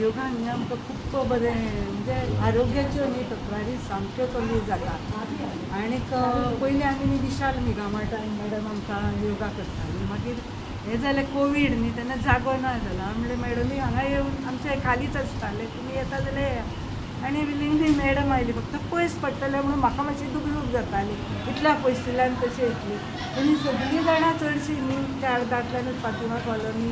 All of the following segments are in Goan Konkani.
योगान न्ही आमकां खूब बरें म्हणजे आरोग्याच्यो न्ही तक्रारी सामक्यो कमी जाता. आनीक पयलीं आमी न्ही विशाल मेगामार्टान मॅडम आमकां योगा करताली. मागीर हें जालें कोवीड न्ही, तेन्ना जागो ना जाला. म्हणलें मॅडमी हांगा येवन आमचे खालीच आसताले, तुमी येता जाल्यार येया. आनी विलिंगली मॅडम आयली. फक्त पयस पडटलें म्हणून म्हाका मातशी दुखदूख जाताली, इतल्या पयसुल्ल्यान कशी येतली. पूण ही सगळीं जाणां चडशीं न्ही चार दांतल्यानूच फातिमा कॉलनी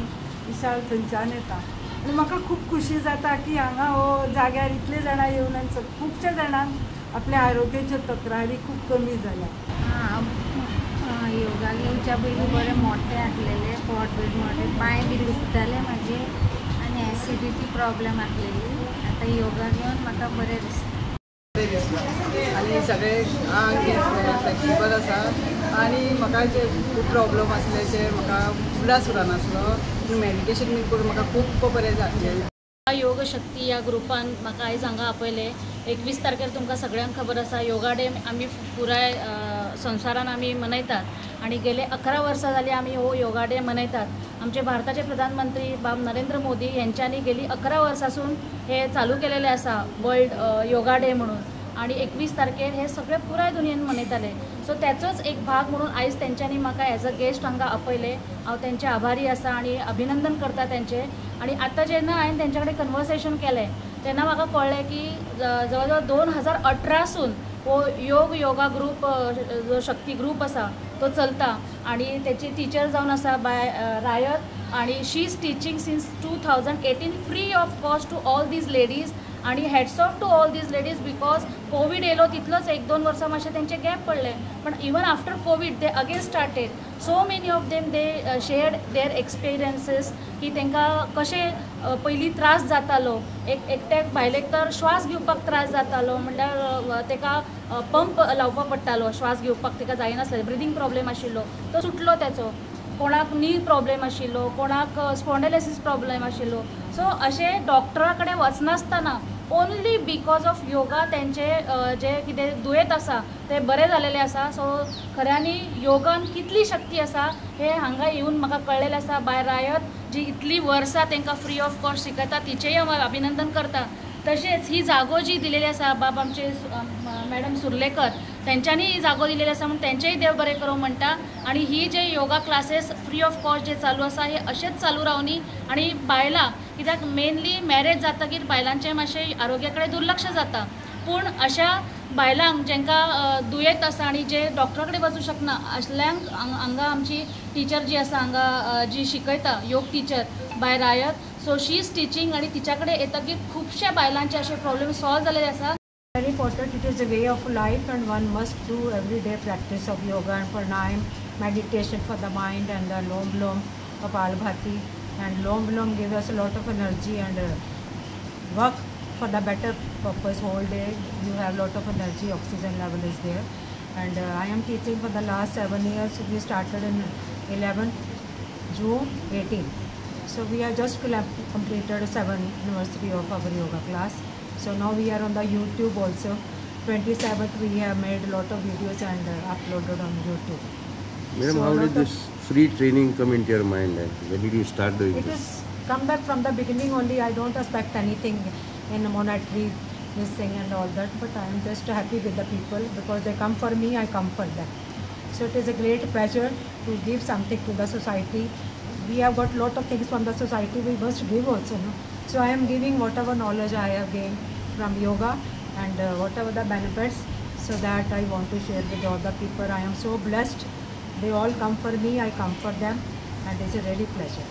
विशाल थंयच्यान येता. आनी म्हाका खूब खुशी जाता की हांगा हो जाग्यार इतले जाणां येवन आनी खुबश्या जाणांक आपल्या आरोग्याच्यो तक्रारी खूब कमी जाल्या. योगा येवच्या पयलीं बरें मोटें आसलेलें, पोट बीट मोटें, पांय बी दुखताले म्हाजे आनी एसिडिटी प्रॉब्लम आसलेली. आतां योगा घेवन म्हाका बरें दिसता. बरें दिसता आनी सगळे आंग फ्लेक्सिबल आसा. आनी म्हाका जे खूब प्रॉब्लम आसले ते म्हाका उगडास उरनासलो, पूण मेडिटेशन बीन करून म्हाका खूब बरें जातलें. योग शक्ती ह्या ग्रुपान म्हाका आयज हांगा आपयलें. 21 तारखेर तुमकां सगळ्यांक खबर आसा योगा डे आमी पुराय संवसारान आमी मनयतात आनी गेले 11 वर्सां जालीं आमी हो योगा डे मनयतात. आमचे भारताचे प्रधानमंत्री बाब नरेंद्र मोदी हेंच्यांनी गेली 11 वर्सांसून हे चालू केलेले आसा वर्ल्ड योगा डे म्हणून. आनी 21 तारखेर हे सगळे पुराय दुनियेन मनयताले. सो त्याचोच एक भाग म्हणून आयज तेंच्यांनी म्हाका एज अ गेस्ट हांगा आपयलें. हांव तेंचे आभारी आसा आनी अभिनंदन करता तेंचें. आनी आतां जेन्ना हांवें तेंच्या कडेन कन्वर्सेशन केलें तेन्ना म्हाका कळ्ळें की जवळ जवळ 2018सून हो योग योगा ग्रूप जो शक्ती ग्रूप आसा तो चलता आनी तेची टिचर जावन आसा बाय रायत आनी she is teaching since 2018 free of cost to all these ladies. आनी hats off to all these ladies because COVID येयलो तितलोच 1-2 वर्सां मातशें तेंचे गॅप पडलें, पण even after COVID they again started. So many of them they shared their experiences की तांकां कशें पयलीं त्रास जातालो. एक एकट्याक बायलेक तर श्वास घेवपाक त्रास जातालो, म्हणल्यार ताका पंप लावपाक पडटालो, श्वास घेवपाक ताका जायनासलें, ब्रिदींग प्रॉब्लेम आशिल्लो तो सुटलो तेचो. कोणाक नी प्रॉब्लेम आशिल्लो, कोणाक स्पॉन्डिलायसिस प्रॉब्लेम आशिल्लो. सो अशें डॉक्टरा कडेन वचनासतना ओन्ली because of yoga तेंचे जे कितें दुयेंत आसा तें बरें जालेलें आसा. सो खऱ्यांनी योगान कितली शक्ती आसा हें हांगा येवन म्हाका कळ्ळेलें आसा. बाय रायत जी इतलीं वर्सां तांकां फ्री ऑफ कॉस्ट शिकयता तिचेंय हांव अभिनंदन करता. तशेंच ही जागो जी दिलेली आसा बाब आमचे मॅडम सुर्लेकर तेंच्यांनी ही जागो दिलेली आसा म्हूण तेंचेय देव बरें करूं म्हणटा. आनी ही जे yoga classes free of cost जे चालू आसा हे अशेंच चालू रावनी. आनी बायलां कित्याक मेनली मॅरेज जातकीर बायलांचें मातशें आरोग्या कडेन दुर्लक्ष जाता, पूण अशा बायलांक जांकां दुयेंत आसा आनी जे डॉक्टरा कडेन वचूं शकना असल्यांक हांगा आमची टिचर जी आसा हांगा जी शिकयता योग टिचर बाय रायत, सो she is teaching आनी तिच्या कडेन येतकीर खुबश्या बायलांचे अशे प्रॉब्लेम सॉल्व जालेले आसा. Very important, it is a way of life and one must do everyday practice of yoga and pranayam, meditation for the mind and the lom lom kapalbhati, and lom lom gives us a lot of energy and work for the better purpose whole day. You have lot of energy, oxygen level is there. And I am teaching for the last 7 years. We started in 11 June 18. So we have just completed 7 anniversary of our yoga class. So now we are on the YouTube also. 27th we have made a lot of videos and uploaded on YouTube. Madam, so how did this free training come into your mind and when did you start doing it? This? It is come back from the beginning only. I don't expect anything in monetary this thing and all that, but I am just happy with the people because they come for me, I come for them. So it is a great pleasure to give something to the society. We have got lot of things from the society, we must give also, no? So I am giving whatever knowledge I have gained from yoga and whatever the benefits, so that I want to share with all the people. I am so blessed. They all come for me, I come for them, and it's a really pleasure.